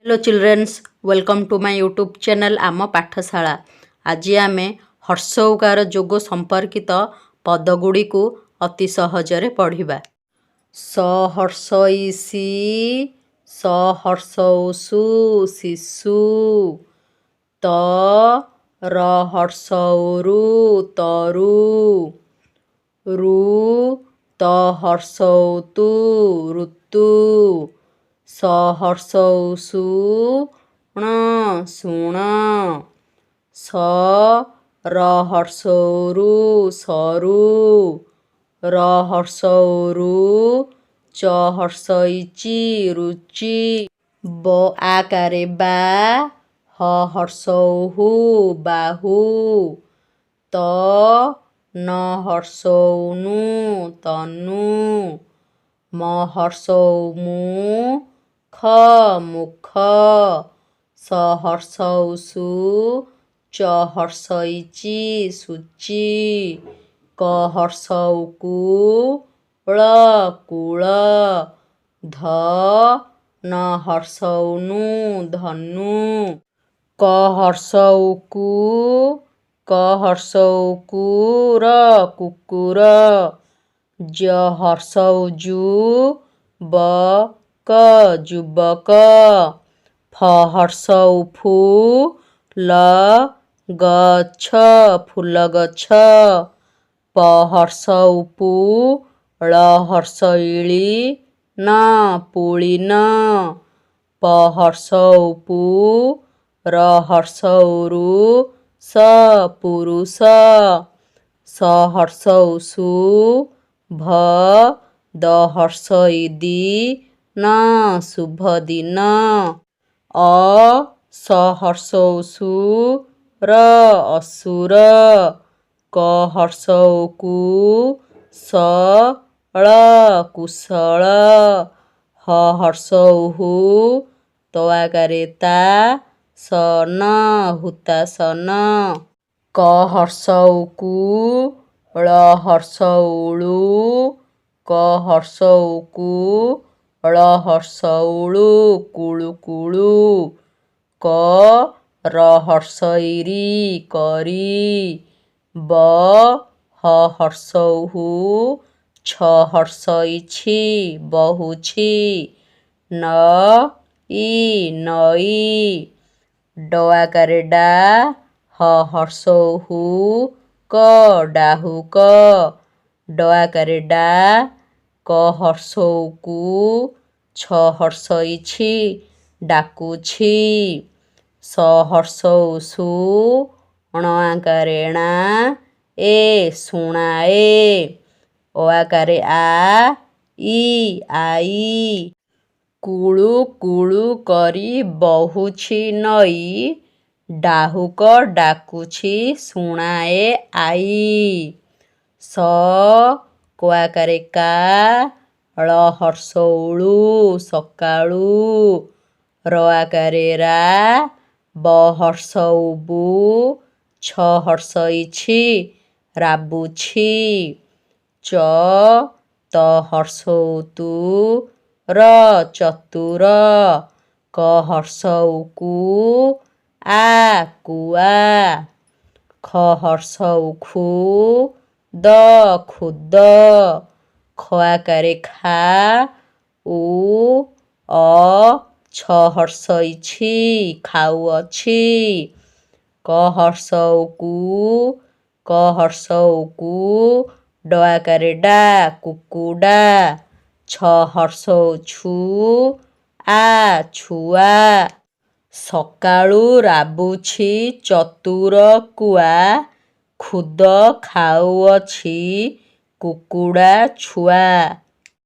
Hello childrens, welcome to my YouTube channel ଆମ ପାଠଶାଳା। ଆଜି ଆମେ ହ୍ରସ୍ୱ ଯୋଗ ସମ୍ପର୍କିତ ପଦଗୁଡ଼ିକୁ ଅତି ସହଜରେ ପଢ଼ିବା। ସ ହ୍ରସ୍ୱ ଇ ସି, ସ ହ୍ରସ୍ୱ ଉ ସୁ ଶିଶୁ। ତ ର ହ୍ରସ୍ୱ ଉ ରୁ ତରୁ। ଋ ତ ହ୍ରସ୍ୱ ଉ ତୁ ଋତୁ। ସ ହ୍ରସ୍ୱ ଉ ସୁ ଣ ଶୁଣ। ସ ର ହ୍ରସ୍ୱ ଉ ରୁ ସରୁ। ର ହ୍ରସ୍ୱ ଉ ରୁ ଚ ହ୍ରସ୍ୱ ଇ ଚି ରୁଚି। ବ ଆକାରେ ବା, ହ ହ୍ରସ୍ୱ ଉ ହୁ ବାହୁ। ତ ନ ହ୍ରସ୍ୱ ଉ ନୁ ତନୁ। ମ ହ୍ରସ୍ୱ ଉ ମୁ ଖ ମୁଖ। ସ ହ୍ରସ୍ୱ ଉ ସୁ, ଚ ହ୍ରସ୍ୱ ଇ ଚି ସୂଚି। କ ହ୍ରସ୍ୱ ଉ କୁ ଳ କୁଳ। ଧ ନ ହ୍ରସ୍ୱ ଉ ନୁ ଧନୁ। କ ହ୍ରସ୍ୱ ଉ କୁ, କ ହ୍ରସ୍ୱ ଉ କୁ ର କୁକୁର। ଜ ହ୍ରସ୍ୱ ଉ ଜୁ ବ କ ଯୁବକ। ଫ ହ୍ରସ୍ୱ ଉ ଫୁ ଲ ଗଛ ଫୁଲ ଗଛ। ପ ହ୍ରସ୍ୱ ଉ ପୁ, ଳ ହ୍ରସ୍ୱ ଇ ଳି ନ ପୁଳିନ। ପ ହ୍ରସ୍ୱ ଉ ପୁ, ର ହ୍ରସ୍ୱ ଉ ରୁ ସ ପୁରୁଷ। ସ ହ୍ରସ୍ୱ ଉ ସୁ ଭ, ଦ ହ୍ରସ୍ୱ ଇ ଦି ନ ଶୁଭ ଦିନ। ଅ ସ ହ୍ରସ୍ୱ ଉ ସୁ ର ଅସୁର। କ ହ୍ରସ୍ୱ ଉ କୁ ସ ଳ କୁଶଳ। ହ ହ୍ରସ୍ୱ ଉ ହୁ, ତ ଆକାରେ ତା ସ ନ ହୁତାସନ। କ ହ୍ରସ୍ୱ ଉ କୁ, ଳ ହ୍ରସ୍ୱ ଉ ଳୁ, କ ହ୍ରସ୍ୱ ଉ କୁ, ଳ ହ୍ରସ୍ୱ ଉ ଳୁ କୁଳୁ କୁଳୁ। କ ର ହ୍ରସ୍ୱ ଇ ରି କରି। ବ ହ ହ୍ରସ୍ୱ ଉ ହୁ, ଛ ହ୍ରସ୍ୱ ଇ ଛି ବହୁଛି। ନ ଇ ନଈ। ଡ ଆକାରେ ଡା, ହ ହ୍ରସ୍ୱ ଉ ହୁ କ ଡାହୁକ। ଡ ଆକାରେ ଡା, କ ହ୍ରସ୍ୱ ଉ କୁ, ଛ ହ୍ରସ୍ୱ ଇ ଛି ଡାକୁଛି। ସ ହ୍ରସ୍ୱ ଉ ସୁ, ଣ ଆକାରେ ଣା ଏ ଶୁଣାଏ। ଅ ଆକାରେ ଆ ଇ ଆଈ। କୁଳୁ କୁଳୁ କରି ବହୁଛି ନଈ, ଡାହୁକ ଡାକୁଛି ଶୁଣାଏ ଆଈ। ସ କ ଆକାରେ କା, ଳ ହ୍ରସ୍ୱ ଉ ଳୁ ସକାଳୁ। ର ଆକାରେ ରା, ବ ହ୍ରସ୍ୱ ଉ ବୁ, ଛ ହ୍ରସ୍ୱ ଇ ଛି ରାବୁଛି। ଚ ତ ହ୍ରସ୍ୱ ଉ ତୁ ର ଚତୁର। କ ହ୍ରସ୍ୱ ଉ କୁ ଆ କୁଆ। ଖ ହ୍ରସ୍ୱ ଉ ଖୁ ଦ ଖୁଦ। ଖ ଆକାରେ ଖା, ଉ ଅ ଛ ହ୍ରସ୍ୱ ଇ ଛି ଖାଉଅଛି। କ ହ୍ରସ୍ୱ ଉ କୁ, କ ହ୍ରସ୍ୱ ଉ କୁ, ଡ ଆକାରେ ଡା କୁକୁଡ଼ା। ଛ ହ୍ରସ୍ୱ ଉ ଛୁ ଆ ଛୁଆ। ସକାଳୁ ରାବୁଛି ଚତୁର କୁଆ, ଖୁଦ ଖାଉଅଛି କୁକୁଡ଼ା ଛୁଆ।